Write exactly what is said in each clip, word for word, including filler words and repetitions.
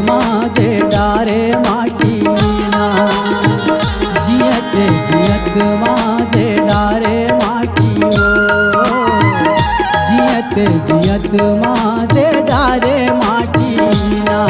मा दे डारे माटी ना, जियत जियत मा दे डारे माटी ओ, जियत जियत मा दे डारे माटी ना।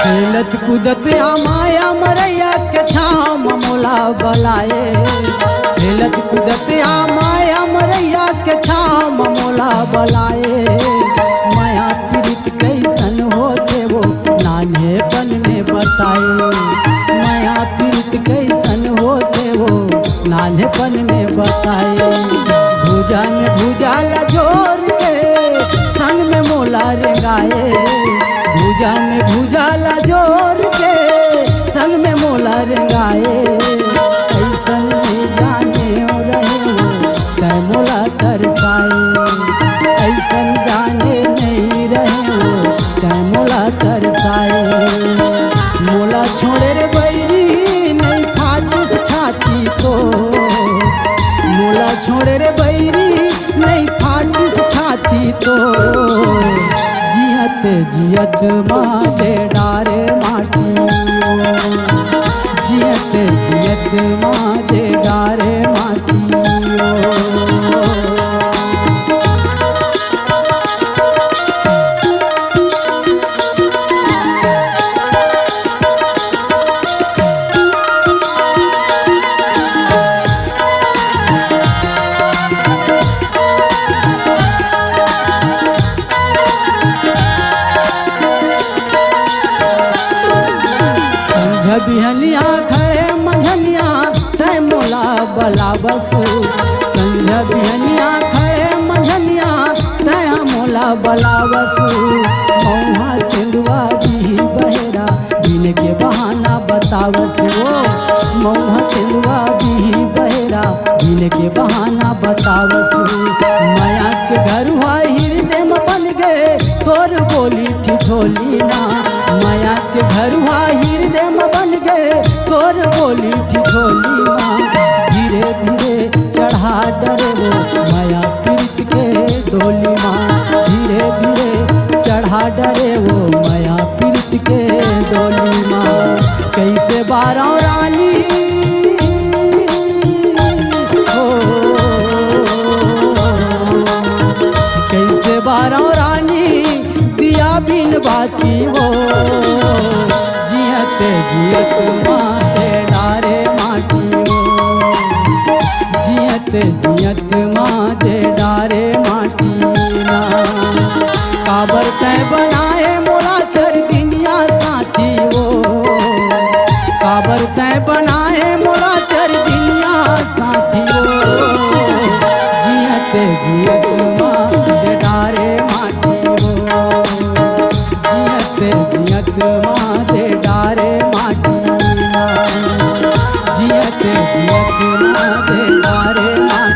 खेलत कूदत आमाय अमरैया के छाँव म मोला बलाए। खेलत कूदत आमाय अमरैया के छाँव म मोला बलाए। मया पीरित कइसन होथे वो नान्हेपन में बताए। मया पीरित कइसन होथे वो नान्हेपन में बताए। भुजा में भुजा ला जोर के संग में मोला रेंगाए। भुजा में भुजा ला जोर के संग में मोला रेंगाए। अइसन नइ जानेंव रहे वो तैं मोला तरसाए। अइसन जाने नइ रहे वो तैं मोला तरसाए। मोला छोड़े रे बइरी नइ फाटिस छाती तो, मोला छोड़े रे बइरी नइ फाटिस छाती तो, जियत जियत मा दे डारे माटी ओ, जियत जियत मा दे डारे माटी ओ। संझा बिहनिया खड़े मंझनिया तैं मोला बलावस। संझा बिहनिया खड़े मंझनिया तैं मोला बलावस। मउहा तेंदुआ बिही बहेरा बिन के बहाना बतावस वो। मउहा तेंदुआ बिही बहेरा बिन के बहाना बतावस। मया के घरुआ हिरदे म बन गे तोर बोली ठिठोली ना। मया के घरुआ हिरदे म बन गे तोर बोली ठिठोली ना। धीरे धीरे चढ़ा डरे वो मया पीरित के डोली मा। धीरे धीरे चढ़ा डरे वो मया पीरित के डोली मा। कइसे बारंव रानी हो, कइसे बारंव रानी दिया बिन बाती ओ, जियत जियत मा दे डारे माटी ओ, जियत जियत मा दे डारे माटी ना। काबर तैं बनाए मोला चरदिनिया साथी ओ, काबर तैं बनाए मोला चरदिनिया साथी ओ, जियत जियत मा दे डारे माटी ओ, जियत जियत मा दे डारे माटी ना, जियत जियत मा दे डारे माटी।